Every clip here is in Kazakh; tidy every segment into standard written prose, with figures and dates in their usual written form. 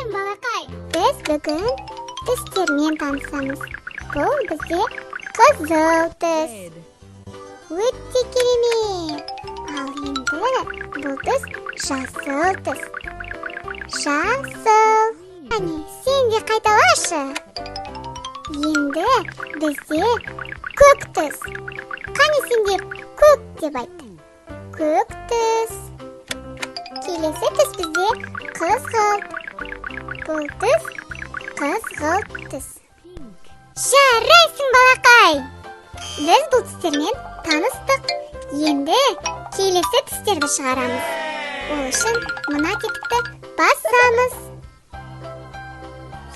Сәлем, балақай! Біз бүгін түстермен танысамыз. Бұл бізде қызыл түс. Red. Өте керемет! Ал енді бұл түс жасыл түс. Жасыл. Әне, сен де қайталашы. Енді бізде көк түс. Қане, сен де көк деп айт. Көк түс. Келесі түс бізде қызғылт. Бұл түс қызғылт түс. Pink. Жарайсың, балақай! Біз бұл түстермен таныстық. Енді келесі түстерді шығарамыз. Ол үшін мына тетікті басамыз.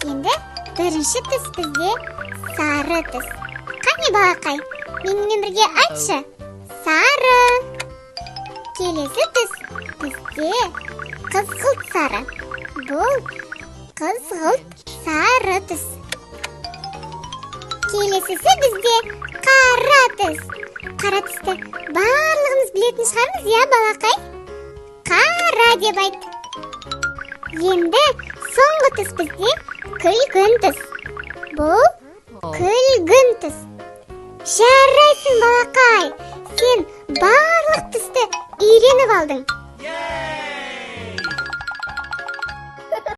Енді бірінші түс бізде сары түс. Қане, балақай, менімен бірге айтшы. Сары. Келесі түс бізде қызғылт сары. Бұл қызғылт сары түс. Келесісі бізде қара түс. Қара түсті барлығымыз білетін шығармыз, иә, балақай? Қара деп айт. Енді соңғы түс бізде күлгін түс. Бұл Purple. күлгін түс. Жарайсың, балақай! Сен барлық түсті үйреніп алдың.